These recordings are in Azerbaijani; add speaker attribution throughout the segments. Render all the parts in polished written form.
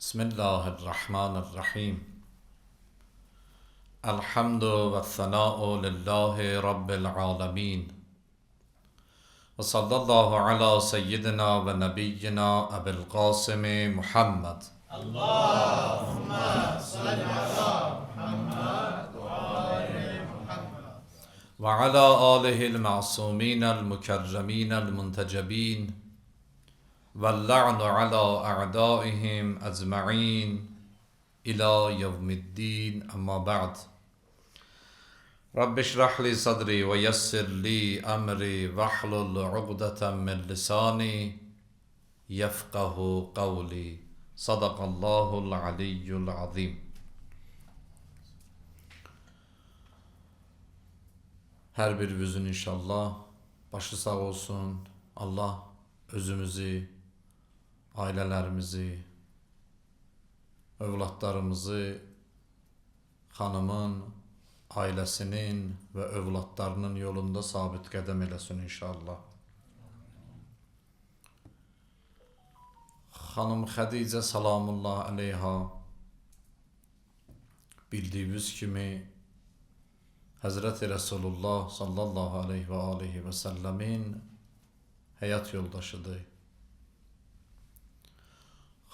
Speaker 1: Bismillahirrahmanirrahim. Elhamdu ve thana'u lillahi rabbil alamin. Ve sallallahu ala seyyidina ve nebiyyina Ebil Qasim Muhammed.
Speaker 2: Allahümme salli ala Muhammed ve ali Muhammed.
Speaker 1: Ve ala alihil ma'suminel mükerreminel muntecebin. Ve la'nu ala a'daihim ecma'in. İlâ yevmiddin. Amma ba'd. Rabbi şrah li sadri ve yessir li emri vahlul uqdeten min lisani yefkahu kavli. Sadakallahul aliyyul azim. Hər birimizin inşallah başı sağ olsun. Allah özümüzü, ailələrimizi, övladlarımızı xanımın, ailəsinin və övladlarının yolunda sabit qədəm eləsin inşallah. Xanım Xədicə salamullah əleyha bildiyiniz kimi Həzrəti Rəsulullah sallallahu aleyhi və alihi və səlləmin həyat yoldaşıdır.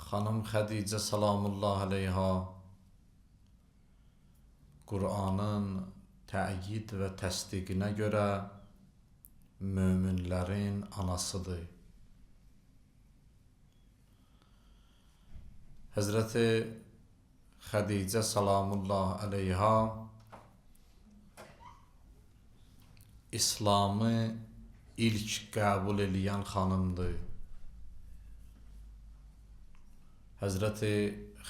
Speaker 1: Xanım Xədicə salamullah əleyha Qur'anın təyid və təsdiqinə görə möminlərin anasıdır. Həzrəti Xədicə salamullah əleyha İslamı ilk qəbul eləyən xanımdır. Həzrəti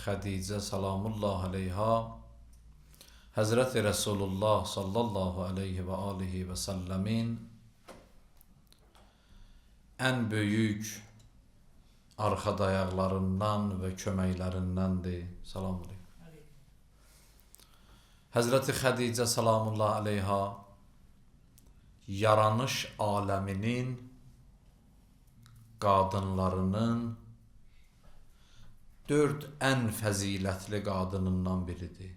Speaker 1: Xədicə salamullah əleyha Həzrəti Rəsulullah sallallahu aleyhi və alihi və səlləmin ən böyük arxa dayaqlarından və köməklərindəndir. Salam aleykum. Həzrəti Xədicə salamullah aleyha yaranış aləminin qadınlarının 4 ən fəzilətli qadınından biridir.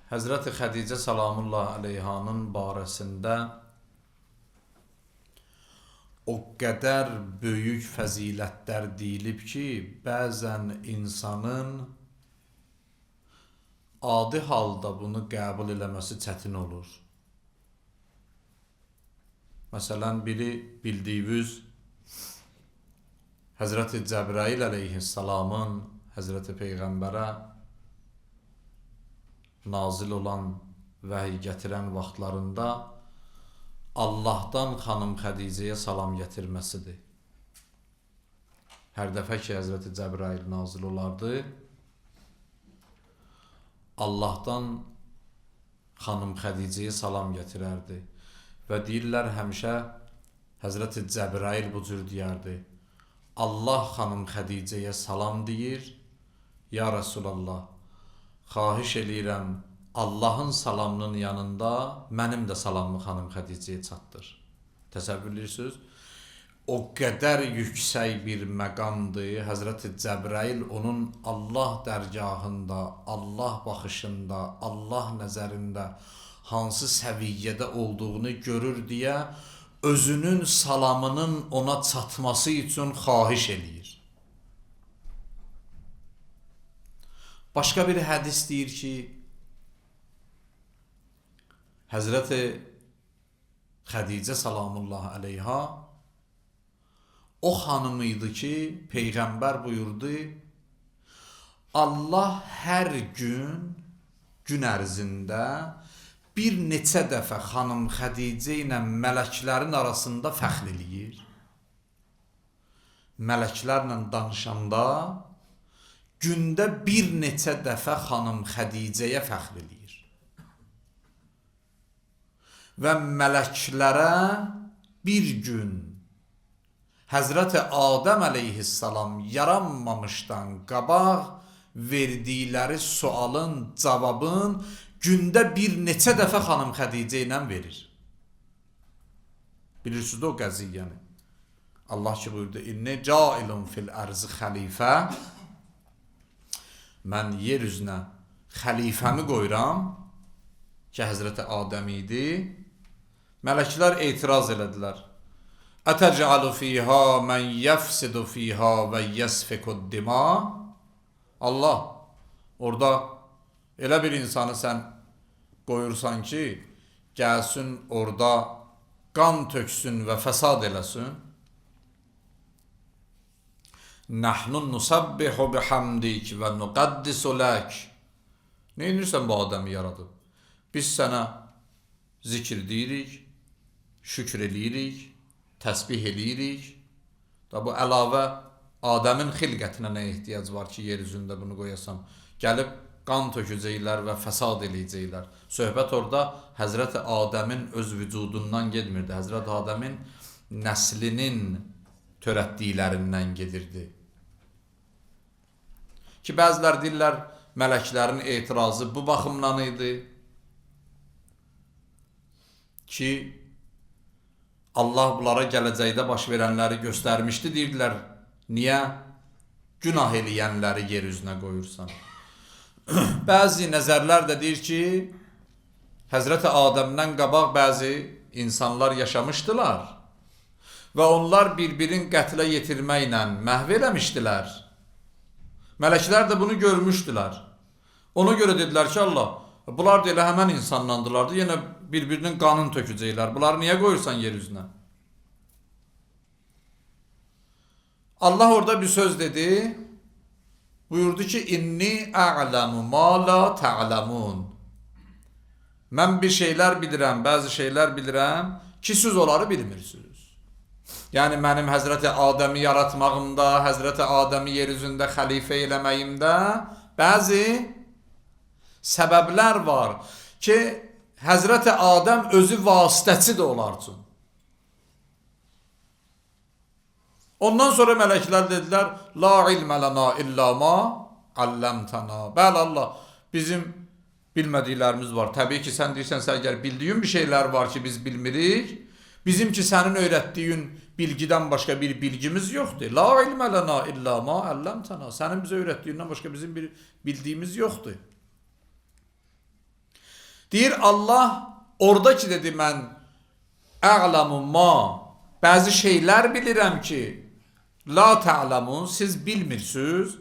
Speaker 1: Həzrəti Xədicə salamullah əleyhanın barəsində o qədər böyük fəzilətlər deyilib ki, bəzən insanın adi halda bunu qəbul eləməsi çətin olur. Məsələn, biri bildiyiniz Həzrəti Cəbrail əleyhissalamın Həzrəti Peyğəmbərə nazil olan vəhiy gətirən vaxtlarında Allahdan xanım Xədicəyə salam gətirməsidir. Hər dəfə ki, Həzrəti Cəbrail nazil olardı, Allahdan xanım Xədicəyə salam gətirərdi. Və deyirlər, həmişə Həzrəti Cəbrail bu cür deyərdi. Allah xanım Xədicəyə salam deyir, ya Rəsulallah, xahiş eləyirəm, Allahın salamının yanında mənim də salamımı xanım Xədicəyə çatdır. Təsəvvür edirsiniz? O qədər yüksək bir məqamdır. Həzrəti Cəbrail onun Allah dərgahında, Allah baxışında, Allah nəzərində hansı səviyyədə olduğunu görür deyə özünün salamının ona çatması üçün xahiş eləyir. Başqa bir hədis deyir ki, Həzrəti Xədicə salamullah əleyha o xanım idi ki, Peyğəmbər buyurdu, Allah hər gün, gün ərzində bir neçə dəfə xanım Xədicə ilə mələklərin arasında fəxr eləyir. Mələklərlə danışanda gündə bir neçə dəfə xanım Xədicəyə fəxr eləyir. Və mələklərə bir gün Həzrəti Adəm əleyhissalam yaranmamışdan qabaq verdikləri sualın, cavabın gündə bir neçə dəfə xanım Xədicə ilə verir. Bilirsiniz də o qəziyyəni. Allah ki buyurdu, İnni cailun fil ərzi xəlifə, mən yer üzünə xəlifəmi qoyuram ki, Həzrəti Adəm idi. Mələklər etiraz elədilər. Ətəcəlu fiha mən yəfsidu fiha və yəsfikud dima. Allah, orada elə bir insanı sən qoyursan ki, gəlsin orada qan töksün və fəsad eləsin. Nəhnu nusabbihu bihamdik və nuqaddisu lək. Nə edirsən bu Adəmi yaradıb? Biz sənə zikr deyirik, şükür eləyirik, təsbih eləyirik. Da bu əlavə Adəmin xilqətinə nə ehtiyac var ki, yer üzündə bunu qoyasan? Gəlib qan tökəcəklər və fəsad eləyəcəklər. Söhbət orada Həzrəti Adəmin öz vücudundan getmirdi. Həzrəti Adəmin nəslinin törətdiklərindən gedirdi. Ki, bəzilər deyirlər, mələklərin etirazı bu baxımdan idi ki, Allah bunlara gələcəkdə baş verənləri göstərmişdi, deyirdilər, niyə günah eləyənləri yer üzünə qoyursan? Bəzi nəzərlər də deyir ki, Həzrəti Adəmdən qabaq bəzi insanlar yaşamışdılar və onlar bir-birin qətlə yetirməklə məhv eləmişdilər. Mələklər də bunu görmüşdülər. Ona görə dedilər ki, Allah, bunlar da elə həmən insanlandılar, yenə bir-birinin qanını tökəcəklər. Bunları niyə qoyursan yer üzünə? Allah orada bir söz dedi. Buyurdu ki, İnni a'lamu ma la ta'lamun. Mən bir şeylər bilirəm, bəzi şeylər bilirəm ki, siz onları bilmirsiniz. Yəni, mənim Həzrəti Adəmi yaratmağımda, Həzrəti Adəmi yer üzündə xəlifə eləməyimdə bəzi səbəblər var ki, Həzrəti Adəm özü vasitəçidir onlar üçün. Ondan sonra mələklər dedilər, La ilmə lana illə ma alləmtana. Bəli Allah, bizim bilmədiklərimiz var. Təbii ki, sən deyirsən, əgər bildiyin bir şeylər var ki, biz bilmirik, bizim ki, sənin öyrətdiyin bilgidən başqa bir bilgimiz yoxdur. La ilmə lana illə ma alləmtana. Sənin bizə öyrətdiyindən başqa bizim bir bildiyimiz yoxdur. Deyir Allah, orada ki, dedi, mən ə'ləmu ma, bəzi şeylər bilirəm ki, la ta'lamun, siz bilmirsiniz.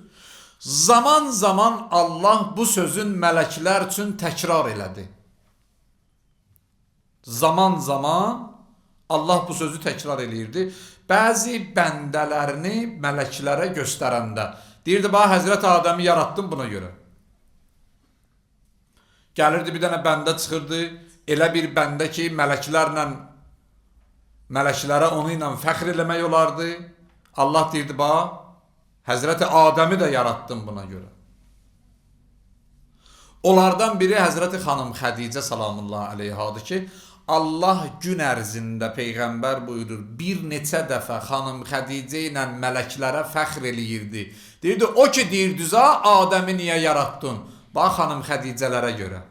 Speaker 1: Zaman zaman Allah bu sözün mələklər üçün təkrar elədi. Zaman zaman Allah bu sözü təkrar eləyirdi. Bəzi bəndələrini mələklərə göstərəndə. Deyirdi, bax, Həzrət Adəmi yaratdım buna görə. Gəlirdi, bir dənə bəndə çıxırdı. Elə bir bəndə ki, mələklərə onu ilə fəxr eləmək olardı. Allah deyirdi, bax, Həzrəti Adəmi də yaratdım buna görə. Onlardan biri Həzrəti xanım Xədicə salamullah əleyhadır ki, Allah gün ərzində Peyğəmbər buyurur, bir neçə dəfə xanım Xədicə ilə mələklərə fəxr eləyirdi. Deyirdi, o ki deyirdiniz, Adəmi niyə yaratdın? Bax, xanım Xədicələrə görə.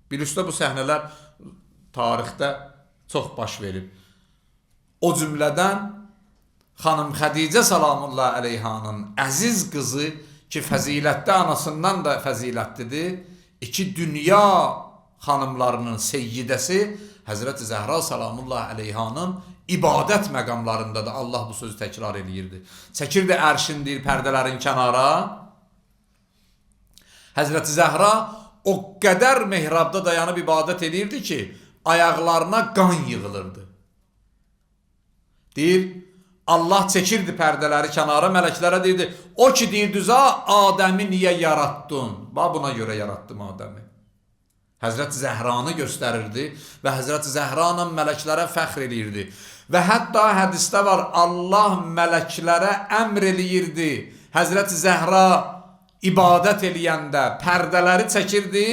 Speaker 1: Bilirsə, bu səhnələr tarixdə çox baş verib. O cümlədən xanım Xədicə salamullah əleyhanın əziz qızı ki, fəzilətdə anasından da fəzilətlidir, iki dünya xanımlarının seyyidəsi Həzrəti Zəhra salamullah əleyhanın ibadət məqamlarında da Allah bu sözü təkrar eləyirdi. Çəkirdi ərşin deyir pərdələrin kənara. Həzrəti Zəhra o qədər mehrabda dayanıb ibadət eləyirdi ki, ayaqlarına qan yığılırdı. Deyir, Allah çəkirdi pərdələri kənara, mələklərə deyirdi, o ki deyirdiniz, Adəmi niyə yaratdın? Bax, buna görə yaratdım Adəmi. Həzrət Zəhranı göstərirdi və Həzrət Zəhranla mələklərə fəxr eləyirdi. Və hətta hədisdə var, Allah mələklərə əmr eləyirdi. Həzrət Zəhra ibadət eləyəndə pərdələri çəkirdi,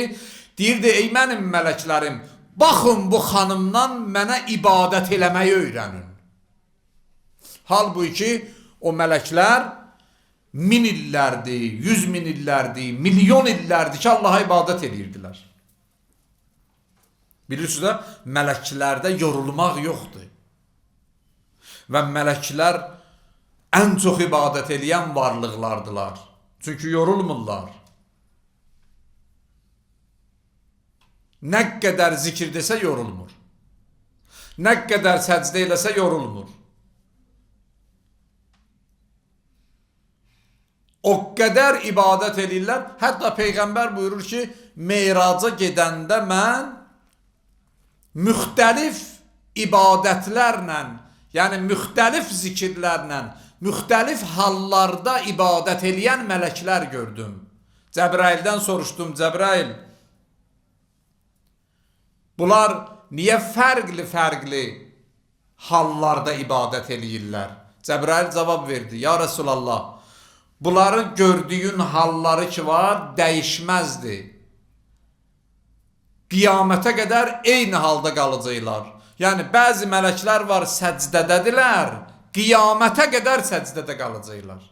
Speaker 1: deyirdi, ey mənim mələklərim, baxın bu xanımdan mənə ibadət eləməyi öyrənin. Halbuki o mələklər min illərdi, 100 min illərdi, milyon illərdi ki, Allaha ibadət eləyirdilər. Bilirsiniz də, mələklərdə yorulmaq yoxdur. Və mələklər ən çox ibadət eləyən varlıqlardılar. Çünki yorulmurlar. Nə qədər zikir desə yorulmur. Nə qədər səcdə eləsə yorulmur. O qədər ibadət eləyirlər. Hətta Peyğəmbər buyurur ki, Meyraca gedəndə mən müxtəlif ibadətlərlə, yəni müxtəlif zikirlərlə, müxtəlif hallarda ibadət eləyən mələklər gördüm. Cəbraildən soruşdum, Cəbrail, bunlar niyə fərqli-fərqli hallarda ibadət eləyirlər? Cəbrail cavab verdi, ya Rəsulallah, bunların gördüyün halları ki var, dəyişməzdi. Qiyamətə qədər eyni halda qalacaqlar. Yəni, bəzi mələklər var, səcdədədirlər, qiyamətə qədər səcdədə qalacaqlar.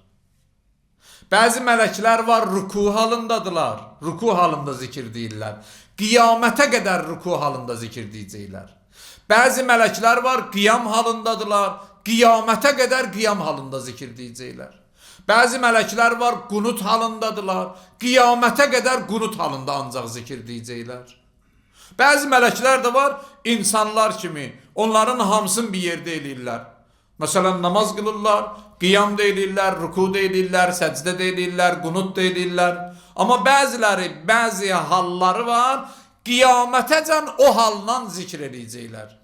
Speaker 1: Bəzi mələklər var, ruku halındadılar, ruku halında zikir deyirlər. Qiyamətə qədər ruku halında zikir deyəcəklər. Bəzi mələklər var, qiyam halındadılar, qiyamətə qədər qiyam halında zikir deyəcəklər. Bəzi mələklər var, qunut halındadılar, qiyamətə qədər qunut halında ancaq zikir deyəcəklər. Bəzi mələklər də var, insanlar kimi, onların hamısını bir yerdə eləyirlər. Məsələn, namaz qılırlar, qiyam da eləyirlər, ruku da eləyirlər, səcdə də eləyirlər, qunut da eləyirlər. Amma bəziləri, bəzi halları var, qiyamətəcən o halla zikr eləyəcəklər.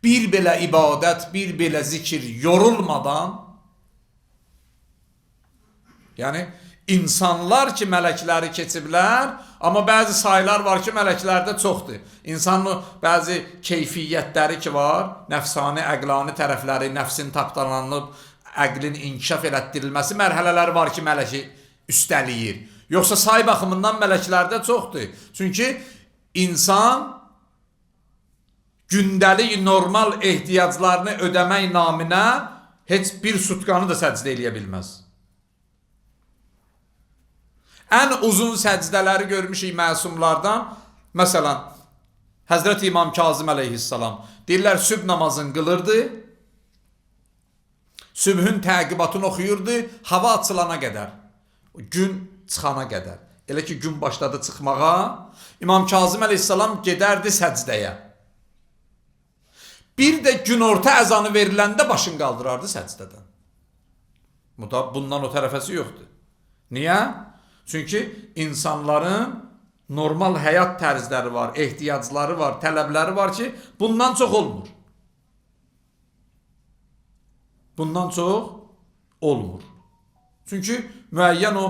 Speaker 1: Bir belə ibadət, bir belə zikir yorulmadan, yəni insanlar ki, mələkləri keçiblər, amma bəzi saylar var ki, mələklərdə çoxdur. İnsanın bəzi keyfiyyətləri ki var, nəfsani, əqlani tərəfləri, nəfsin tapdalanıb, əqlin inkişaf elətdirilməsi mərhələləri var ki, mələki üstəliyir. Yoxsa say baxımından mələklərdə çoxdur. Çünki insan gündəlik normal ehtiyaclarını ödəmək naminə heç bir sutkanı da səcdə eləyə bilməz. Ən uzun səcdələri görmüşük məsumlardan. Məsələn, Həzrət İmam Kazım əleyhissalam deyirlər, sübh namazını qılırdı, sübhün təqibatını oxuyurdu, hava açılana qədər, gün çıxana qədər. Elə ki, gün başladı çıxmağa, İmam Kazım əleyhissalam gedərdi səcdəyə. Bir də günorta əzanı veriləndə başını qaldırardı səcdədən. Bundan o tərəfəsi yoxdur. Niyə? Çünki insanların normal həyat tərzləri var, ehtiyacları var, tələbləri var ki, bundan çox olmur. Bundan çox olmur. Çünki müəyyən o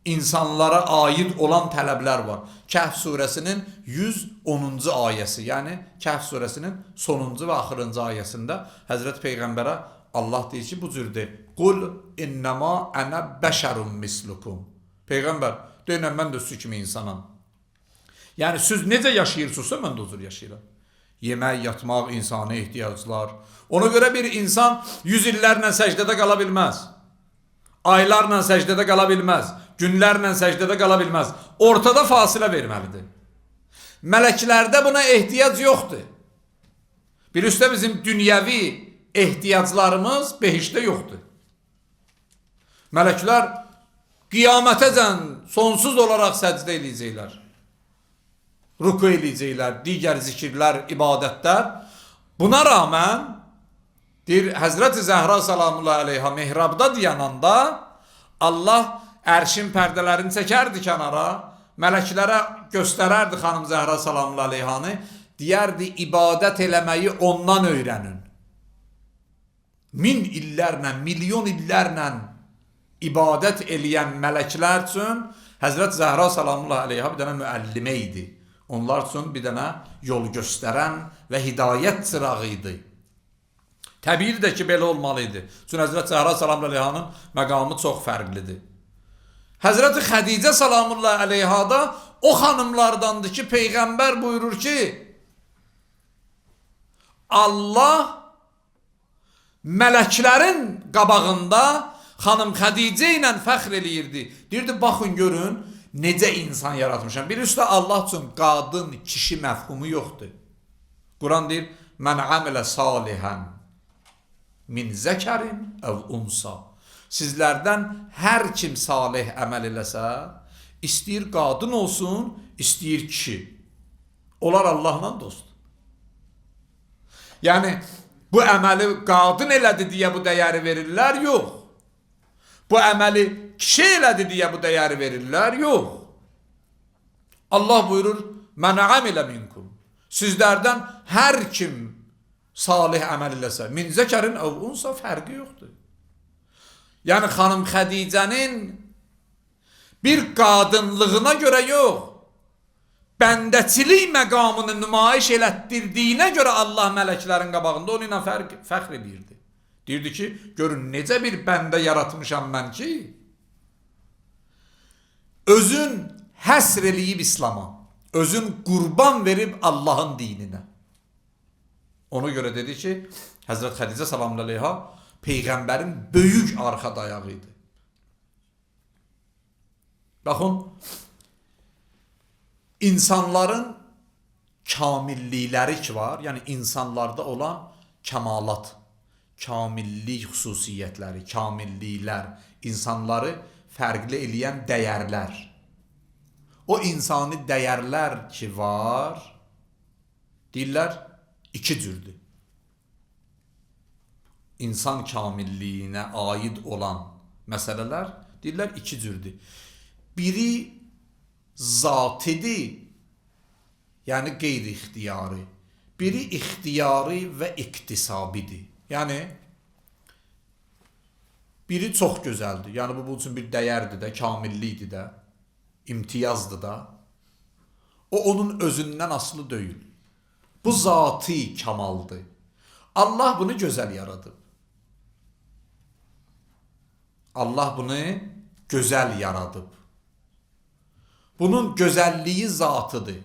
Speaker 1: insanlara aid olan tələblər var. Kəhf surəsinin 110-cu ayəsi, yəni Kəhf surəsinin sonuncu və axırıncı ayəsində Həzrət Peyğəmbərə Allah deyir ki, bu cürdür. Qul innəma ənə bəşərun mislukum. Peyğəmbər, deyinəm, mən də siz kimi insanam. Yəni, siz necə yaşayırsınızsa, mən də o cür yaşayıram. Yemək, yatmaq, insani ehtiyaclar. Ona görə bir insan 100 illərlə səcdədə qala bilməz. Aylarla səcdədə qala bilməz. Günlərlə səcdədə qala bilməz. Ortada fasilə verməlidir. Mələklərdə buna ehtiyac yoxdur. Bir üstə bizim dünyəvi ehtiyaclarımız behişdə yoxdur. Mələklər qiyamətəcən sonsuz olaraq səcdə eləyəcəklər. Ruku eləyəcəklər, digər zikirlər, ibadətlər. Buna rağmen, deyir, Həzrəti Zəhra salamullah əleyha mehrabda dayananda Allah ərşin pərdələrini çəkərdi kənara, mələklərə göstərərdi xanım Zəhra salamullah əleyhanı, deyərdi, ibadət eləməyi ondan öyrənin. Min illərlə, milyon illərlə ibadət eləyən mələklər üçün Həzrət Zəhra salamullah əleyha bir dənə müəllimə idi. Onlar üçün bir dənə yol göstərən və hidayət çırağı idi. Təbiidir də ki, belə olmalı idi. Çünki Həzrət Zəhra salamullah əleyhanın məqamı çox fərqlidir. Həzrəti Xədicə salamullah əleyha da o xanımlardandır ki, Peyğəmbər buyurur ki, Allah mələklərin qabağında xanım Xədicə ilə fəxr eləyirdi. Deyirdi, baxın görün,
Speaker 3: Necə insan yaratmışam. Bir üstə Allah üçün qadın, kişi məfhumu yoxdur. Quran deyir, mən amilə salihən min zəkərin əv unsa. Sizlərdən hər kim salih əməl eləsə, istəyir qadın olsun, istəyir kişi. Onlar Allahla dost. Yəni, bu əməli qadın elədi deyə bu dəyəri verirlər, yox. Bu əməli kişi elədi deyə bu dəyəri verirlər, yox. Allah buyurur, mən amilə minkum. Sizlərdən hər kim salih əməl eləsə, min zəkərin əv unsa fərqi yoxdur. Yəni, xanım Xədicənin bir qadınlığına görə yox, bəndəçilik məqamını nümayiş elətdirdiyinə görə Allah mələklərin qabağında onu ilə fəxr edirdi. Deyirdi ki, görün necə bir bəndə yaratmışam mən ki, özün həsr eləyib İslama, özün qurban verib Allahın dininə. Ona görə dedi ki, Həzrət Xədicə salamlı əleyha Peyğəmbərin böyük arxa dayağı idi. Baxın, insanların kamillikləri ki var, yəni insanlarda olan kəmalat, kamillik xüsusiyyətləri, kamilliklər, insanları fərqli eləyən dəyərlər. O insani dəyərlər ki var, deyirlər, iki cürdür. İnsan kamilliyinə aid olan məsələlər, deyirlər, iki cürdür. Biri zatidir, yəni qeyri-ixtiyari. Biri ixtiyari və iktisabidir. Yəni, biri çox gözəldir. Yəni, bu üçün bir dəyərdir də, kamillikdir də, imtiyazdır da. O, onun özündən asılı deyil. Bu zati kamaldır. Allah bunu gözəl yaradıb. Allah bunu gözəl yaradıb. Bunun gözəlliyi zatıdır.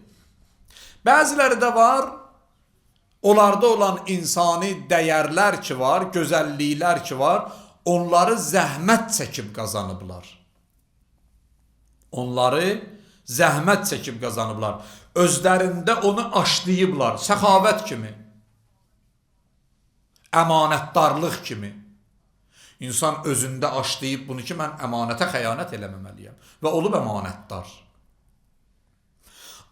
Speaker 3: Bəziləri də var, onlarda olan insani dəyərlər ki var, gözəlliklər ki var, onları zəhmət çəkib qazanıblar. Onları zəhmət çəkib qazanıblar. Özlərində onu aşlayıblar, səxavət kimi, əmanətdarlıq kimi. İnsan özündə aşlayıb bunu ki, mən əmanətə xəyanət eləməməliyəm və olub əmanətdar.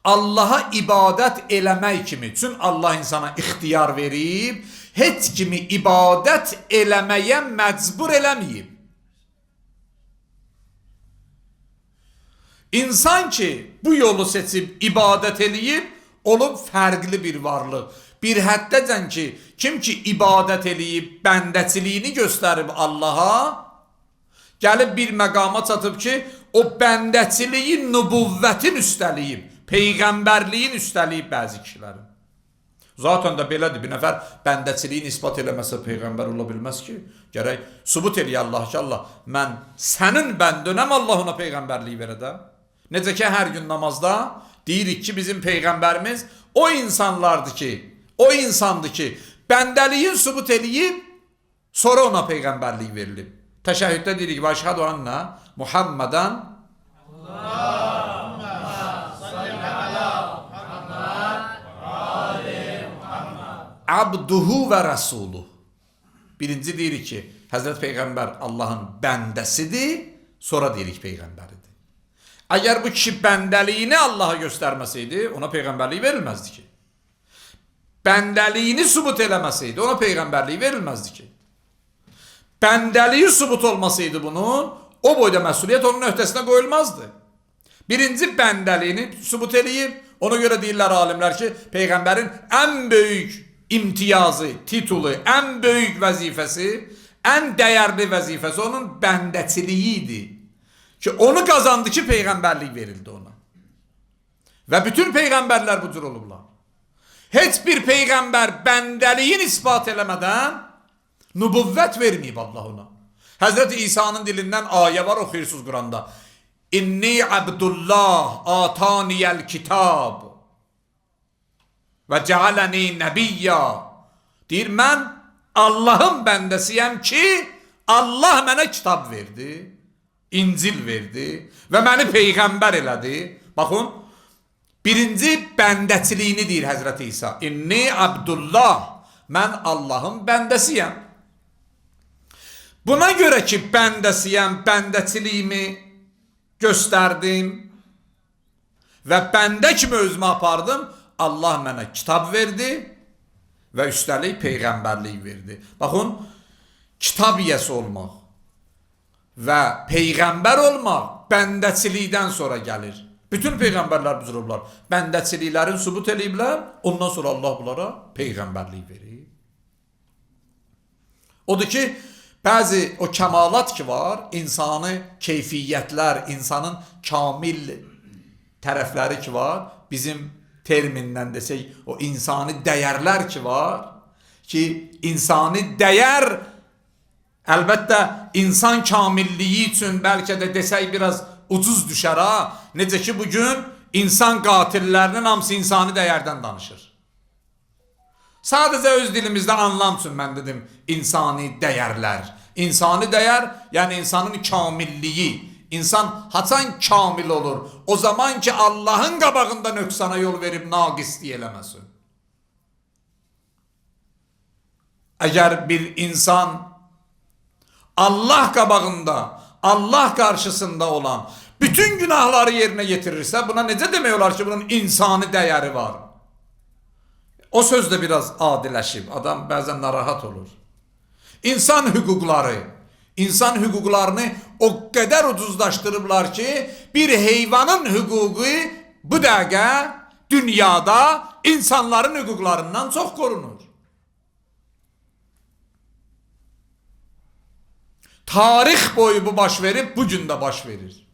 Speaker 3: Allaha ibadət eləmək kimi, üçün Allah insana ixtiyar verib, heç kimi ibadət eləməyə məcbur eləməyib. İnsan ki, bu yolu seçib ibadət eləyib, olub fərqli bir varlıq. Bir həddəcən ki, kim ki ibadət eləyib, bəndəçiliyini göstərib Allaha, gəlib bir məqama çatıb ki, o bəndəçiliyi nübüvvətin üstəliyib, peyğəmbərliyin üstəliyib bəzi kişilərin. Zaten də belədir, bir nəfər bəndəçiliyini isbat eləməsə peyğəmbər ola bilməz ki, gərək sübut eləyə Allah ki, Allah, mən sənin bəndönəm, Allah ona peyğəmbərliyi verə də. Necə ki, hər gün namazda deyirik ki, bizim peyğəmbərimiz o insanlardır ki, o insandır ki, bəndəliyin sübut eləyib, sonra ona peyğəmbərlik verilib. Təşəhhüddə deyirik, və əşhədu ənə Muhammədən abduhu və rəsuluh. Birinci deyirik ki, Həzrət Peyğəmbər Allahın bəndəsidir, sonra deyirik peyğəmbəridir. Əgər bu kişi bəndəliyini Allaha göstərməsəydi, ona peyğəmbərlik verilməzdi ki. Bəndəliyini sübut eləməsəydi, ona peyğəmbərlik verilməzdi ki. Bəndəliyi sübut olmasaydı bunun, o boyda məsuliyyət onun öhdəsinə qoyulmazdı. Birinci bəndəliyini sübut eləyib, ona görə deyirlər alimlər ki, peyğəmbərin ən böyük imtiyazı, titulu, ən böyük vəzifəsi, ən dəyərli vəzifəsi onun bəndəçiliyi idi. Ki onu qazandı ki, peyğəmbərlik verildi ona. Və bütün peyğəmbərlər bu cür olublar. Heç bir peyğəmbər bəndəliyin isbat eləmədən nübüvvət verməyib Allah ona. Həzrəti İsa'nın dilindən ayə var, oxuyursunuz Quranda. İnni abdullah ataniyel kitab və cealəni nəbiyya. Deyir, mən Allahın bəndəsiyəm ki, Allah mənə kitab verdi. İncil verdi və məni peyğəmbər elədi. Baxın, birinci bəndəçiliyini deyir Həzrəti İsa. İnni Abdullah, mən Allahın bəndəsiyəm. Buna görə ki, bəndəsiyəm, bəndəçiliyimi göstərdim və bəndə kimi özümü apardım, Allah mənə kitab verdi və üstəlik peyğəmbərlik verdi. Baxın, kitab yiyəsi olmaq və peyğəmbər olmaq bəndəçilikdən sonra gəlir. Bütün peyğəmbərlər bu cür olublar. Bəndəçiliklərin sübut eləyiblər, ondan sonra Allah bunlara peyğəmbərlik verir. Odur ki, bəzi o kəmalat ki var, insanı keyfiyyətlər, insanın kamil tərəfləri ki var, bizim termindən desək, o insani dəyərlər ki var, ki insani dəyər əlbəttə insan kamilliyi üçün bəlkə də desək biraz ucuz düşər ha. Necə ki bugün insan qatillərinin hamısı insani dəyərdən danışır. Sadəcə öz dilimizdə anlam üçün mən dedim insani dəyərlər. İnsani dəyər, yəni insanın kamilliyi. İnsan haçan kamil olur? O zaman ki Allahın qabağında nöqsana yol verib naqislik eləməsin. Əgər bir insan Allah qabağında, Allah qarşısında olan bütün günahları yerinə yetirirsə, buna necə demək olar ki, bunun insani dəyəri var? O söz də biraz adiləşib. Adam bəzən narahat olur. İnsan hüquqları, insan hüquqlarını o qədər ucuzlaşdırıblar ki, bir heyvanın hüququ bu dəqiqə dünyada insanların hüquqlarından çox korunur. Tarix boyu bu baş verib, bugün də baş verir.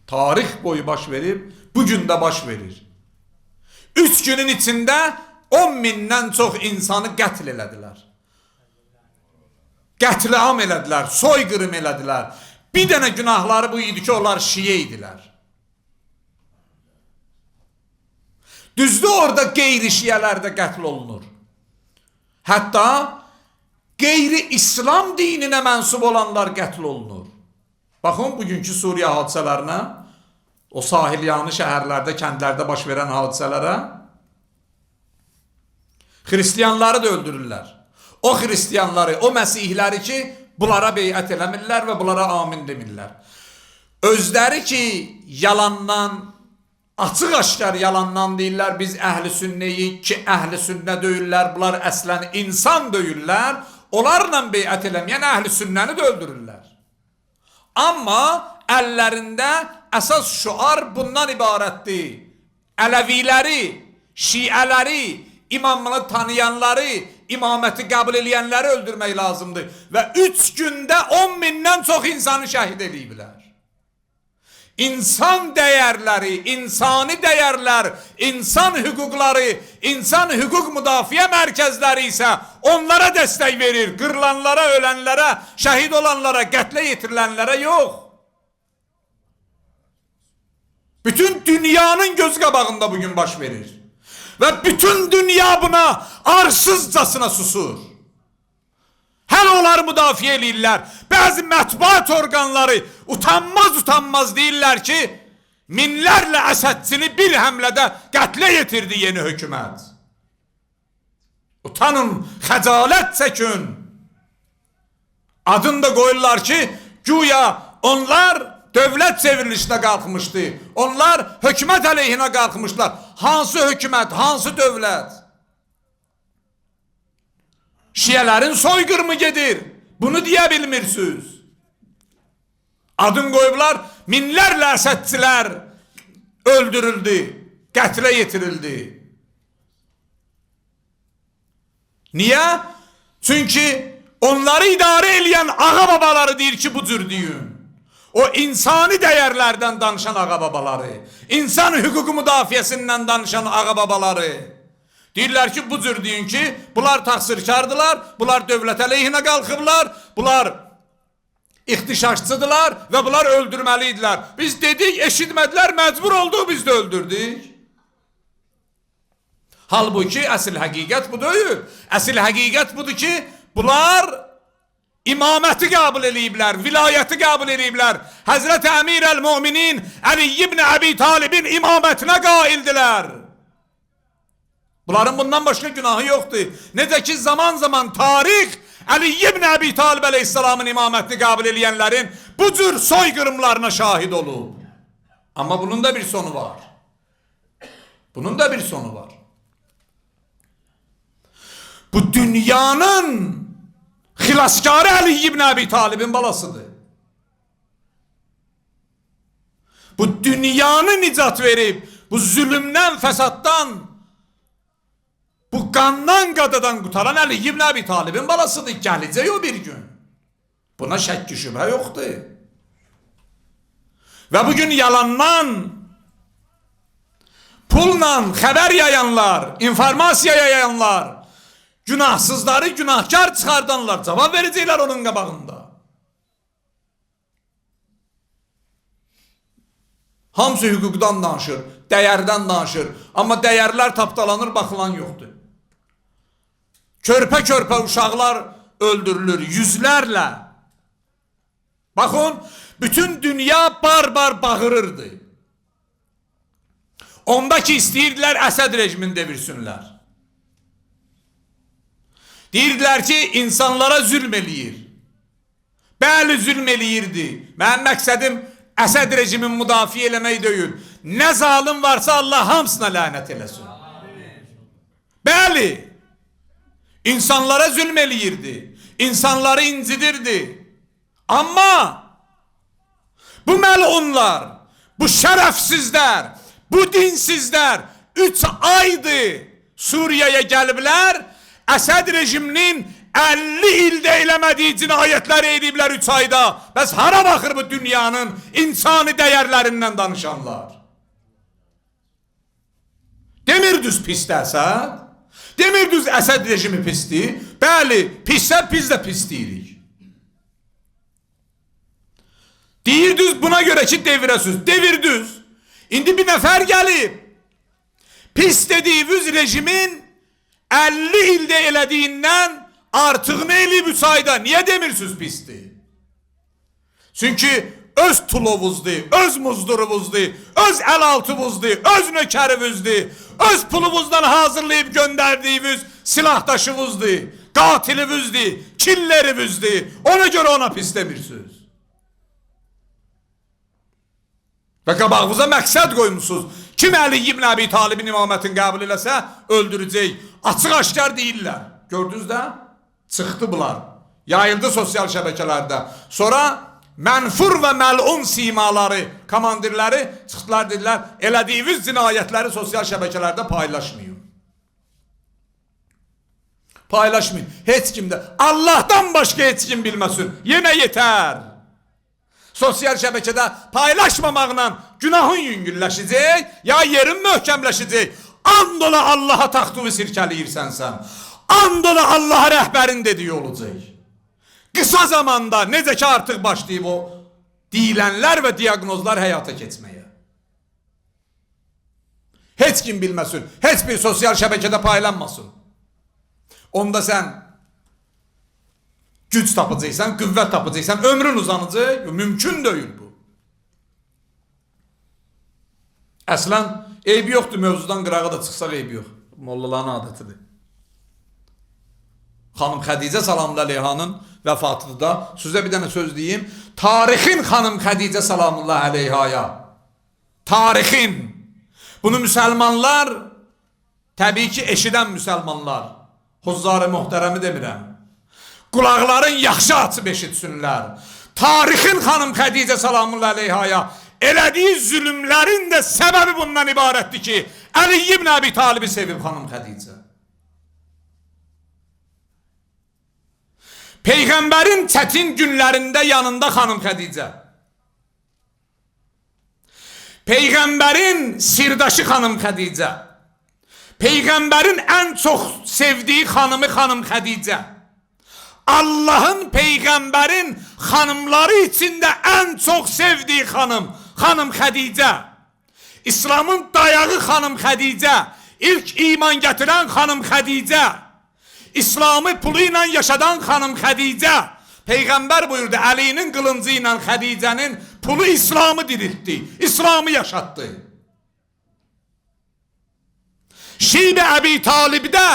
Speaker 3: Tarix boyu baş verib, bugün də baş verir. 3 günün içində 10 mindən çox insanı qətl elədilər. Qətliam elədilər, soyqırım elədilər. Bir dənə günahları bu idi ki, onlar şiə idilər. Düzdür, orada qeyri-şiələr də qətl olunur. Hətta qeyri-İslam dininə mənsub olanlar qətl olunur. Baxın, bugünkü Suriya hadisələrinə, o sahilyanı şəhərlərdə, kəndlərdə baş verən hadisələrə, xristiyanları da öldürürlər. O xristiyanları, o məsihləri ki, bunlara beyət eləmirlər və bunlara amin demirlər. Özləri ki, yalandan, açıq-aşkar yalandan deyirlər, biz əhl-i sünnəyik ki, əhl-i sünnə deyirlər, bunlar əslən insan deyirlər, onlarla beyət eləməyən əhl-i sünnəni də öldürürlər. Amma əllərində əsas şüar bundan ibarətdir. Ələviləri, şiələri, imamını tanıyanları, imaməti qəbul eləyənləri öldürmək lazımdır. Və 3 gündə 10 mindən çox insanı şəhid eləyiblər. İnsan dəyərləri, insani dəyərlər, insan hüquqları, insan hüquq müdafiə mərkəzləri isə onlara dəstək verir. Qırılanlara, ölənlərə, şəhid olanlara, qətlə yetirilənlərə yox. Bütün dünyanın göz qabağında bugün baş verir. Və bütün dünya buna arsızcasına susur. Hələ onları müdafiə eləyirlər. Bəzi mətbuat orqanları utanmaz utanmaz deyirlər ki, minlərlə əsədçini bir həmlədə qətlə yetirdi yeni hökumət. Utanın, xəcalət çəkin. Adını da qoyurlar ki, güya onlar dövlət çevrilişinə qalxmışdı. Onlar hökumət əleyhinə qalxmışlar. Hansı hökumət, hansı dövlət? Şiələrin soyqırımı gedir. Bunu deyə bilmirsiniz. Adın qoyublar, minlərlə əsədçilər öldürüldü, qətlə yetirildi. Niyə? Çünki onları idarə eləyən ağa babaları deyir ki, bu cür deyin. O insani dəyərlərdən danışan ağa babaları, insan hüququ müdafiəsindən danışan ağa babaları. Deyirlər ki, bu cür deyin ki, bunlar təqsirkardılar, bunlar dövlət əleyhinə qalxıblar, bunlar ixtişaşçıdılar və bunlar öldürməli idilər. Biz dedik, eşitmədilər, məcbur olduq, biz də öldürdük. Halbuki əsl həqiqət bu deyil. Əsl həqiqət budur ki, bunlar İmaməti qəbul eləyiblər, vilayəti qəbul eləyiblər. Həzrəti Əmir əl-Müminin Əli ibn Əbi Talibin imamətinə qaildilər. Bunların bundan başqa günahı yoxdur. Necə ki zaman zaman tarix Əli ibn Əbi Talib əleyhissalamın imamətini qəbul eləyənlərin bu cür soyqırımlarına şahid olub. Amma bunun da bir sonu var. Bunun da bir sonu var. Bu dünyanın xilaskarı Əli ibn Əbi Talibin balasıdır. Bu dünyanı nicat verib, bu zülümdən, fəsaddan, bu qandan, qadadan qutaran Əli ibn Əbi Talibin balasıdır. Gələcək o bir gün. Buna şəkk şübhə yoxdur. Və bugün yalandan, pulla xəbər yayanlar, informasiya yayanlar, günahsızları günahkar çıxardanlar cavab verəcəklər onun qabağında. Hamısı hüquqdan danışır, dəyərdən danışır. Amma dəyərlər tapdalanır, baxılan yoxdur. Körpə-körpə uşaqlar öldürülür yüzlərlə. Baxın, bütün dünya barbar bağırırdı. Onda ki istəyirdilər Əsəd rejimini devirsinlər. Deyirdilər ki, insanlara zülm eləyir. Bəli, zülm eləyirdi. Mənim məqsədim Əsəd rejimin müdafiə eləmək deyil. Nə zalim varsa Allah hamısına lənət eləsin. Bəli, insanlara zülm eləyirdi. İnsanları incidirdi. Amma bu məlunlar, bu şərəfsizlər, bu dinsizlər 3 aydır Suriyaya gəliblər. Əsəd rejiminin 50 ildə eləmədiyi cinayətləri eləyiblər 3 ayda. Bəs hara baxır bu dünyanın insani dəyərlərindən danışanlar? Demir düz pisdir Əsəd. Demir düz Əsəd rejimi pisdir. Bəli, pissə biz də pis deyirik. Deyir düz buna görə ki devirəsiz. Devir düz. İndi bir nəfər gəlib. Pis dediyiniz rejimin 50 ildə elədiyindən artığını eləyib 3 ayda. Niyə demirsiniz pisdir? Çünki öz tulovuzdur, öz muzduruvuzdur, öz əlaltımızdır, öz nökərimizdir, öz pulumuzdan hazırlayıb göndərdiyimiz silahdaşımızdır, qatilimizdir, killerimizdir. Ona görə ona pis demirsiniz. Və qabağınıza məqsəd qoymuşsunuz. Kim Əli ibn Əbi Talibin imamətini qəbul eləsə, öldürəcək. Açıq-aşkar deyirlər. Gördünüz də? Çıxdı bunlar. Yayıldı sosial şəbəkələrdə. Sonra mənfur və məlun simaları, komandirləri çıxdılar, dedilər, elədiyiniz cinayətləri sosial şəbəkələrdə paylaşmayın. Paylaşmayın. Heç kim də, Allahdan başqa heç kim bilməsin. Yenə yetər. Sosial şəbəkədə paylaşmamaqla günahın yüngülləşəcək, ya yerin möhkəmləşəcək. And ola Allaha taxtuvu sirkələyirsən sən. And ola Allaha rəhbərin dediyi olacaq. Qısa zamanda necə ki artıq başlayıb o deyilənlər və diaqnozlar həyata keçməyə. Heç kim bilməsin, heç bir sosial şəbəkədə paylanmasın. Onda sən güc tapacaqsan, qüvvət tapacaqsan, ömrün uzanacaq. Mümkün deyil bu. Əslən, eybi yoxdur, mövzudan qırağa da çıxsaq eybi yox. Mollaların adətidir. Xanım Xədicə salamullah əleyhanın vəfatıdır da. Sizə bir dənə söz deyim. Tarixin xanım Xədicə salamullah əleyhaya. Tarixin. Bunu müsəlmanlar, təbii ki eşidən müsəlmanlar, huzzar-ı muhtərəmi demirəm. Qulaqların yaxşı açıb eşitsinlər. Tarixin xanım Xədicə salamullah əleyhaya elədiyi zülmlərin də səbəbi bundan ibarətdir ki, Əli ibn Əbi Talibi sevib xanım Xədicə. Peyğəmbərin çətin günlərində yanında xanım Xədicə. Peyğəmbərin sirdaşı xanım Xədicə. Peyğəmbərin ən çox sevdiyi xanımı xanım Xədicə. Allahın peyğəmbərin xanımları içində ən çox sevdiyi xanım, xanım Xədicə. İslamın dayağı xanım Xədicə. İlk iman gətirən xanım Xədicə. İslamı pulu ilə yaşadan xanım Xədicə. Peyğəmbər buyurdu, Əlinin qılıncı ilə Xədicənin pulu İslamı diriltdi, İslamı yaşatdı. Şib-i Əbi Talibdə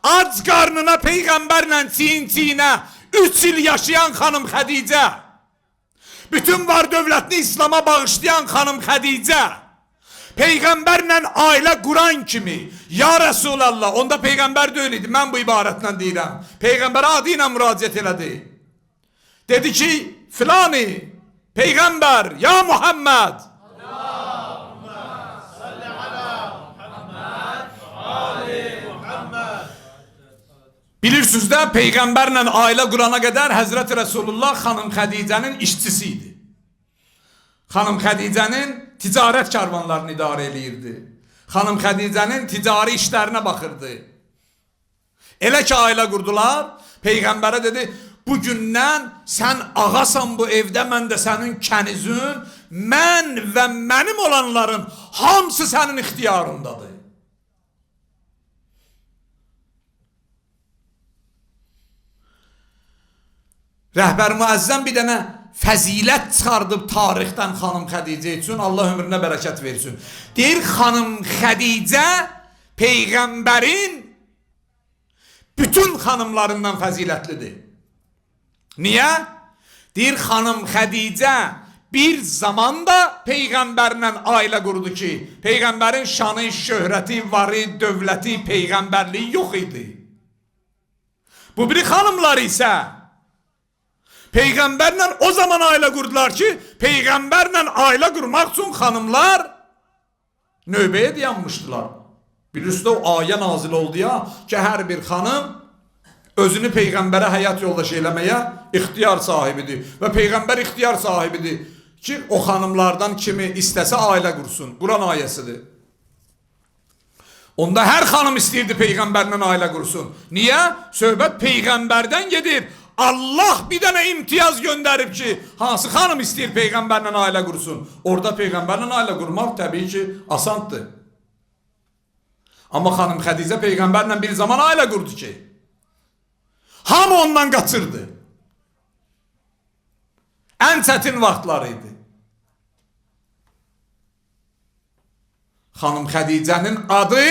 Speaker 3: ac qarnına Peyğəmbərlə çiyin-çiyinə 3 il yaşayan xanım Xədicə, bütün var dövlətini İslama bağışlayan xanım Xədicə, Peyğəmbərlə ailə quran kimi, ya Rəsulallah, onda Peyğəmbər deyil idi, mən bu ibarətlə deyirəm. Peyğəmbərə adı ilə müraciət elədi. Dedi ki, filani, Peyğəmbər, ya Muhammed.
Speaker 2: Allahümme salli ala Muhammed ve ali Muhammed.
Speaker 3: Bilirsiniz də, Peyğəmbərlə ailə qurana qədər Həzrəti Rəsulullah xanım Xədicənin işçisi idi. Xanım Xədicənin ticarət karvanlarını idarə eləyirdi. Xanım Xədicənin ticari işlərinə baxırdı. Elə ki ailə qurdular, Peyğəmbərə dedi, bugündən sən ağasan bu evdə, mən də sənin kənizün, mən və mənim olanların hamısı sənin ixtiyarındadır. Rəhbər müəzzəm bir dənə fəzilət çıxardıb tarixdən xanım Xədicə üçün, Allah ömrünə bərəkət versin. Deyir, xanım Xədicə Peyğəmbərin bütün xanımlarından fəzilətlidir. Niyə? Deyir, xanım Xədicə bir zamanda Peyğəmbərlə ailə qurdu ki, Peyğəmbərin şanı, şöhrəti, varı, dövləti, Peyğəmbərliyi yox idi. Bu biri xanımlar isə Peyğəmbərlə o zaman ailə qurdular ki, Peyğəmbərlə ailə qurmaq üçün xanımlar növbəyə dayanmışdılar. Bilirsiniz də o ayə nazil oldu ya ki, hər bir xanım özünü Peyğəmbərə həyat yoldaşı eləməyə ixtiyar sahibidir. Və Peyğəmbər ixtiyar sahibidir ki, o xanımlardan kimi istəsə ailə qursun. Quran ayəsidir. Onda hər xanım istəyirdi Peyğəmbərlə ailə qursun. Niyə? Söhbət Peyğəmbərdən gedir. Allah bir dənə imtiyaz göndərib ki, hansı xanım istəyir Peyğəmbərlə ailə qursun. Orada Peyğəmbərlə ailə qurmaq təbii ki, asandır. Amma xanım Xədicə Peyğəmbərlə bir zaman ailə qurdu ki, hamı ondan qaçırdı. Ən çətin vaxtları idi. Xanım Xədicənin adı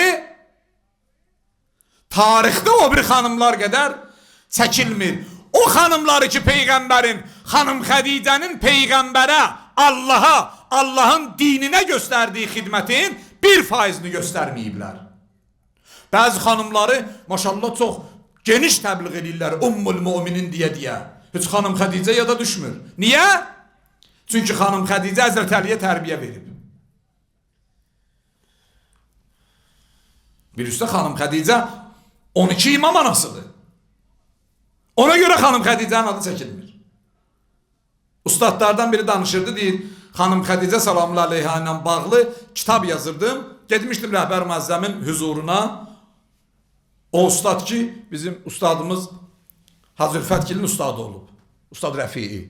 Speaker 3: tarixdə o bir xanımlar qədər çəkilmir. O xanımları ki Peyğəmbərin, xanım Xədicənin Peyğəmbərə, Allaha, Allahın dininə göstərdiyi xidmətin 1%-ni göstərməyiblər. Bəzi xanımları maşallah çox geniş təbliğ edirlər, Ummul Müminin deyə deyə. Heç xanım Xədicə yada düşmür. Niyə? Çünki xanım Xədicə Həzrət Əliyə tərbiyə verib. Bir üstə xanım Xədicə 12 imam anasıdır. Ona görə xanım Xədicənin adı çəkilmir. Ustadlardan biri danışırdı, deyir, xanım Xədicə salamlı əleyha ilə bağlı kitab yazırdım. Getmişdim rəhbər müəzzəmin hüzuruna. O ustad ki, bizim ustadımız Hacı Ülfətgilin ustadı olub. Ustad Rəfii.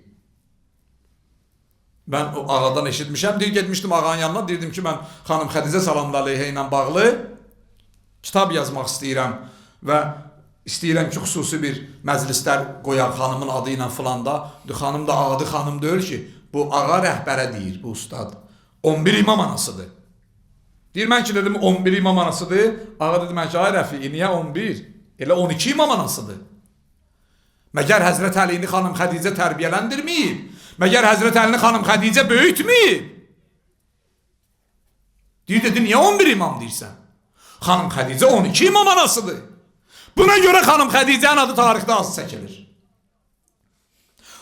Speaker 3: Mən o ağadan eşitmişəm. Deyir, getmişdim ağanın yanına, deyirdim ki, mən xanım Xədicə salamlı əleyhə ilə bağlı kitab yazmaq istəyirəm və istəyirəm ki, xüsusi bir məclislər qoyaq xanımın adı ilə filanda. Xanım da adı xanım deyil ki, bu ağa rəhbərə deyir, bu ustad. 11 imam anasıdır. Deyir, mən ki, dedim, 11 imam anasıdır. Ağa dedi, mən ki, ay Rəfi, niyə 11? Elə 12 imam anasıdır. Məgər Həzrət Əlini xanım Xədicə tərbiyələndirməyib? Məgər Həzrət Əlini xanım Xədicə böyütməyib? Deyir, dedi, niyə 11 imam deyirsən? Xanım Xədicə 12 imam anasıdır. Buna görə xanım Xədicənin adı tarixdə az çəkilir.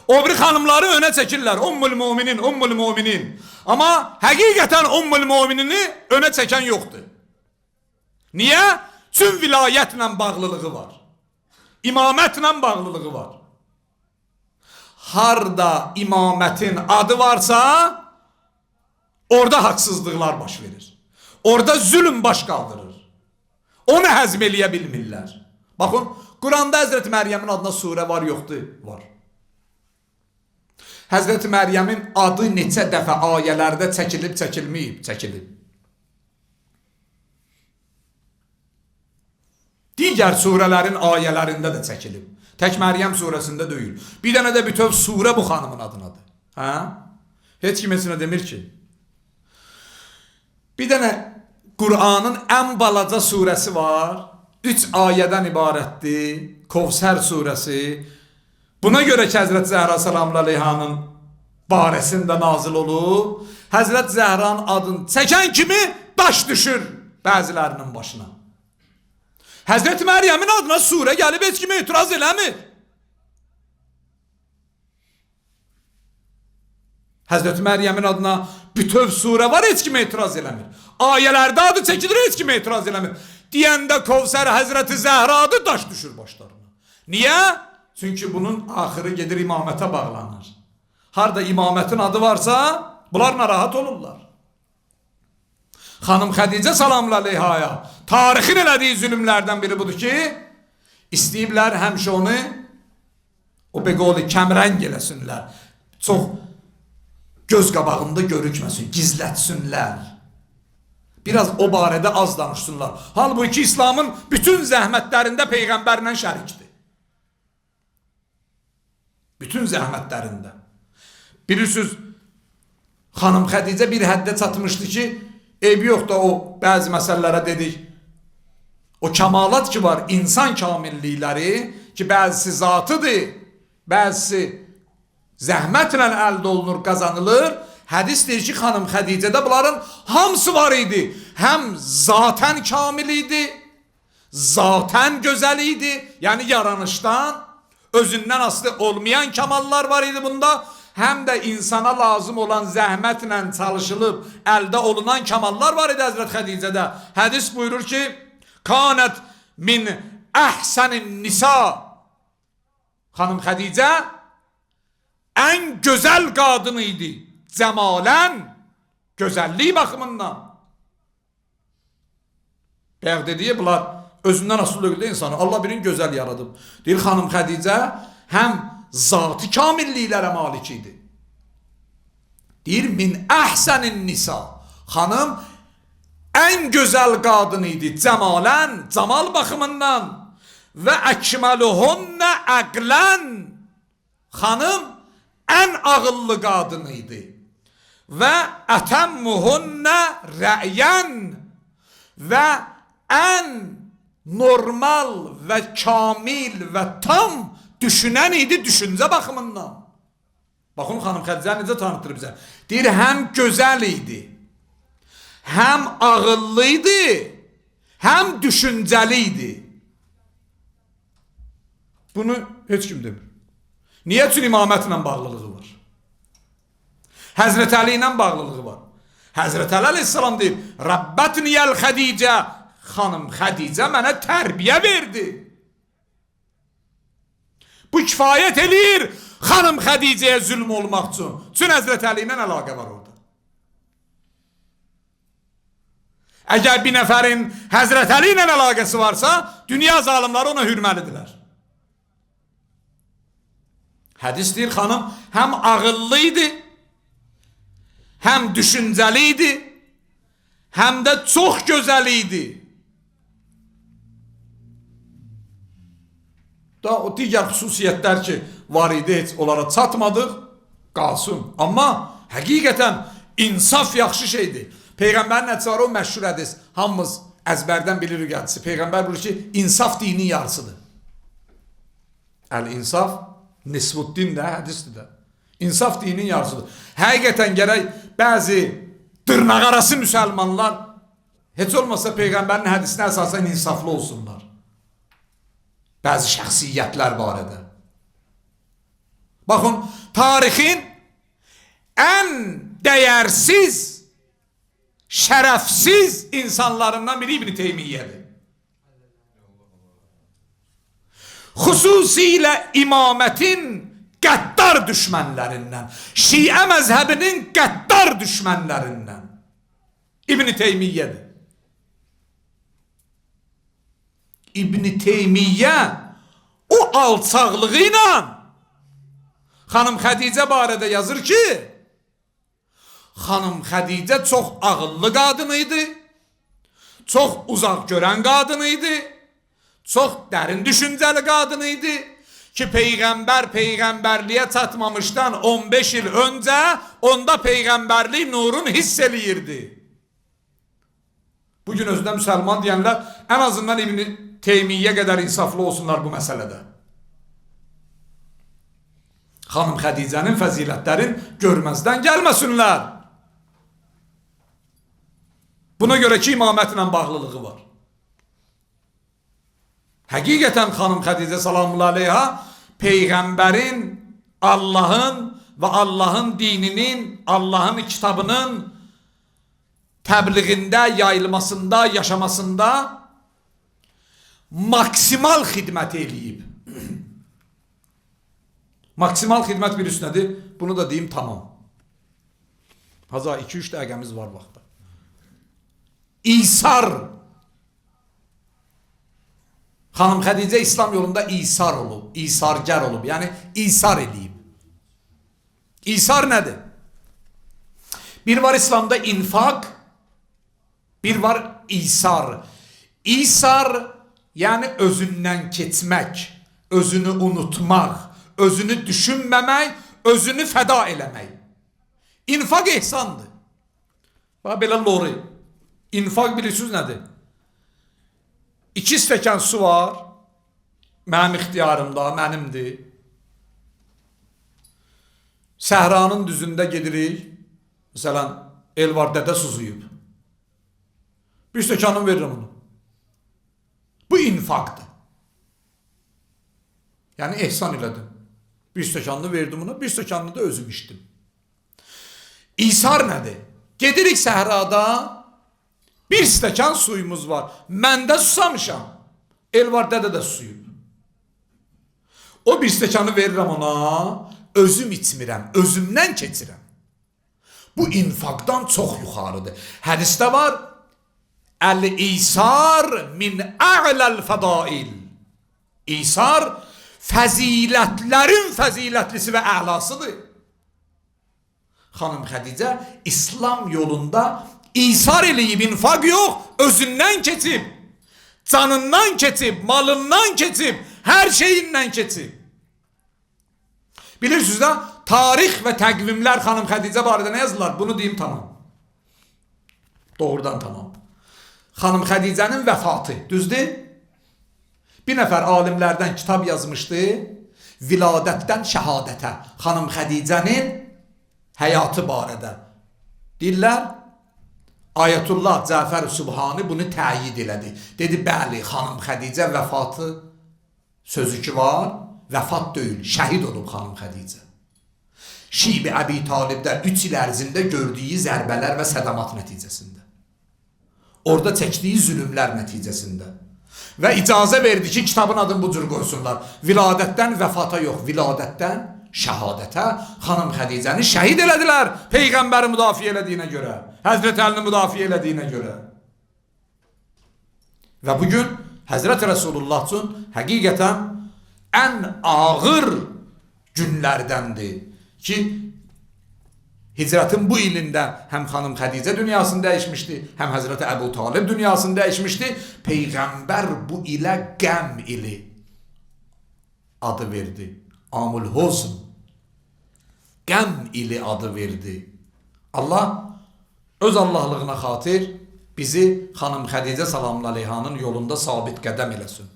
Speaker 3: O biri xanımları önə çəkirlər. Ummul Müminin, Ummul Müminin. Amma həqiqətən Ummul Müminini önə çəkən yoxdur. Niyə? Çünki vilayətlə bağlılığı var. İmamətlə bağlılığı var. Harda imamətin adı varsa, orada haqsızlıqlar baş verir. Orada zülüm baş qaldırır. Onu həzm eləyə bilmirlər. Baxın, Quranda Həzrəti Məryəmin adına surə var, yoxdur? Var. Həzrəti Məryəmin adı neçə dəfə ayələrdə çəkilib, çəkilməyib, çəkilib. Digər surələrin ayələrində də çəkilib. Tək Məryəm surəsində deyil. Bir dənə də bütöv surə bu xanımın adınadır. Hə? Heç kim heç nə demir ki. Bir dənə Qur'anın ən balaca surəsi var. 3 ayədən ibarətdir. Kovsər surəsi. Buna görə ki, Həzrət Zəhra salamlı əleyhanın barəsində nazil olub. Həzrət Zəhranın adını çəkən kimi daş düşür bəzilərinin başına. Həzrət Məryəmin adına surə gəlib heç kimə etiraz eləmir. Həzrət Məryəmin adına bütöv surə var, heç kimə etiraz eləmir. Ayələrdə adı çəkilir, heç kimə etiraz eləmir. Deyəndə Kovsər Həzrəti Zəhra adı daş düşür başlarına. Niyə? Çünki bunun axırı gedir imamətə bağlanır. Harda imamətin adı varsa, bunlar narahat olurlar. Xanım Xədicə salamlı əleyhaya tarixin elədiyi zülmlərdən biri budur ki, istəyiblər həmişə onu o beqoli kəmrəng eləsinlər. Çox göz qabağında görükməsin, gizlətsinlər. Biraz o barədə az danışsınlar. Halbuki İslamın bütün zəhmətlərində peyğəmbərlə şərikdir. Bütün zəhmətlərində. Bilirsiniz, Xanım Xədicə bir həddə çatmışdı ki, eybi yox da o bəzi məsələlərə dedik. O kəmalat ki var, insan kamillikləri ki, bəzisi zatıdır, bəzisi zəhmətlə əldə olunur, qazanılır. Hədis deyir ki, Xanım Xədicədə bunların hamısı var idi. Həm zatən kamil idi, zatən gözəl idi. Yəni yaranışdan, özündən asılı olmayan kamallar var idi bunda. Həm də insana lazım olan zəhmətlə çalışılıb əldə olunan kamallar var idi Həzrət Xədicədə. Hədis buyurur ki, Kanət min əhsənin nisa. Xanım Xədicə ən gözəl qadın idi. Cəmalən, gözəllik baxımından. Bayaq dediyi bunlar özündən asılı deyil insanı. Allah birini gözəl yaradıb. Deyir Xanım Xədicə həm zatı kamilliklərə malik idi. Deyir min əhsənin nisa. Xanım ən gözəl qadın idi. Cəmalən, camal baxımından və əkməluhunnə əqlən. Xanım ən ağıllı qadın idi. Və ətəmmuhunnə rəyən və ən normal və kamil və tam düşünən idi düşüncə baxımından. Baxın Xanım Xədicə necə tanıtır bizə. Deyir həm gözəl idi, həm ağıllı idi, həm düşüncəli idi. Bunu heç kim demir. Niyə? Üçün imamətlə bağlılığı var. Həzrət Əli ilə bağlılığı var. Həzrət Əli əleyhissalam deyir, Rəbbətniyəl Xədicə, Xanım Xədicə mənə tərbiyə verdi. Bu kifayət eləyir Xanım Xədicəyə zülm olmaq üçün. Üçün Həzrət Əli ilə əlaqə var orada. Əgər bir nəfərin Həzrət Əli ilə əlaqəsi varsa, dünya zalimləri ona hürməlidirlər. Hədis deyir, xanım həm ağıllı idi, həm düşüncəli idi, həm də çox gözəl idi. Da o digər xüsusiyyətlər ki var idi, heç onlara çatmadıq, qalsın. Amma həqiqətən insaf yaxşı şeydir. Peyğəmbərin hədisi var, o məşhur hədis. Hamımız əzbərdən bilirik hədisi. Peyğəmbər buyurur ki, insaf dinin yarısıdır. Əl-insaf nisvuddin də, hədisdir də. İnsaf dinin yarısıdır. Həqiqətən gərək bəzi dırnaqarası müsəlmanlar heç olmasa Peyğəmbərin hədisinə əsasən insaflı olsunlar. Bəzi şəxsiyyətlər barədə. Baxın, tarixin ən dəyərsiz, şərəfsiz insanlarından biri İbn Teymiyyədir. Xüsusilə imamətin qəddar düşmənlərindən, Şiə məzhəbinin qəddar düşmənlərindən İbn Teymiyyədir. İbn Teymiyyə o alçaqlığı ilə Xanım Xədicə barədə yazır ki, Xanım Xədicə çox ağıllı qadın idi, çox uzaq görən qadın idi, çox dərin düşüncəli qadın idi, Ki peyğəmbər peyğəmbərliyə çatmamışdan 15 il öncə onda peyğəmbərlik nurun hiss eləyirdi. Bugün özünə müsəlman deyənlər ən azından İbn Teymiyyə qədər insaflı olsunlar bu məsələdə. Xanım Xədicənin fəzilətlərin görməzdən gəlməsinlər. Buna görə ki imamətlə bağlılığı var. Həqiqətən xanım Xədicə salamullah aleyha peyğəmbərin, Allahın və Allahın dininin, Allahın kitabının təbliğində, yayılmasında, yaşamasında maksimal xidmət eləyib. Maksimal xidmət bir üstünədir. Bunu da deyim tamam. Haza 2-3 dəqiqəmiz var vaxtda. İsar. Xanım Xədicə İslam yolunda isar olub, isargər olub. Yəni isar eləyib. İsar nədir? Bir var İslamda infaq, bir var isar. İsar yəni özündən keçmək, özünü unutmaq, özünü düşünməmək, özünü fəda eləmək. İnfaq ehsandır. Bax belə lori. İnfaq bilirsiniz nədir? 2 stəkan su var. Mənim ixtiyarımda, mənimdir. Səhranın düzündə gedirik. Məsələn, Elvar dədə suzuyub. Bir stəkanını verirəm onu. Bu infaqdır. Yəni ehsan elədim. Bir stəkanını verdim ona, bir stəkanını da özüm içdim. İsar nədir? Gedirik səhrada, bir stəkan suyumuz var. Mən də susamışam. Elvar dədə də susuyub. O bir stəkanı verirəm ona, özüm içmirəm, özümdən keçirəm. Bu infaqdan çox yuxarıdır. Hədisdə var, Əl-İsar min ə'ləl fədail. İsar fəzilətlərin fəzilətlisi və əlasıdır. Xanım Xədicə İslam yolunda İsar eləyib, infaq yox, özündən keçib, canından keçib, malından keçib, hər şeyindən keçib. Bilirsiniz də, tarix və təqvimlər xanım Xədicə barədə nə yazırlar? Bunu deyim tamam. Doğrudan tamam. Xanım Xədicənin vəfatı, düzdür? Bir nəfər alimlərdən kitab yazmışdı, Viladətdən şəhadətə, xanım Xədicənin həyatı barədə. Deyirlər, Ayətullah Cəfər Sübhani bunu təyid elədi. Dedi, bəli, xanım Xədicə vəfatı sözü ki var, vəfat deyil, şəhid olub xanım Xədicə. Şibi Əbi Talibdə 3 il ərzində gördüyü zərbələr və sədəmat nəticəsində. Orada çəkdiyi zülümlər nəticəsində. Və icazə verdi ki, kitabın adını bu cür qoysunlar. Viladətdən vəfata yox, viladətdən şəhadətə xanım Xədicəni şəhid elədilər Peyğəmbəri müdafiə elədiyinə görə, Həzrət Əlini müdafiə elədiyinə görə. Və bugün Həzrət Rəsulullah üçün həqiqətən ən ağır günlərdəndir ki, hicrətin bu ilində həm xanım Xədicə dünyasını dəyişmişdi, həm Həzrəti Əbu Talib dünyasını dəyişmişdi. Peyğəmbər bu ilə qəm ili adı verdi. Amul Huzn. Qəm ili adı verdi. Allah öz Allahlığına xatir bizi xanım Xədicə salamullah aleyhanın yolunda sabit qədəm eləsin.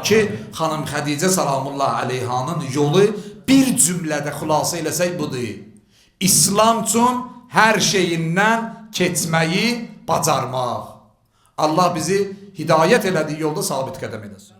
Speaker 3: Ki xanım Xədicə salamullah aleyhanın yolu bir cümlədə xülasə eləsək budur. İslam üçün hər şeyindən keçməyi bacarmaq. Allah bizi hidayət elədiyi yolda sabit qədəm eləsin.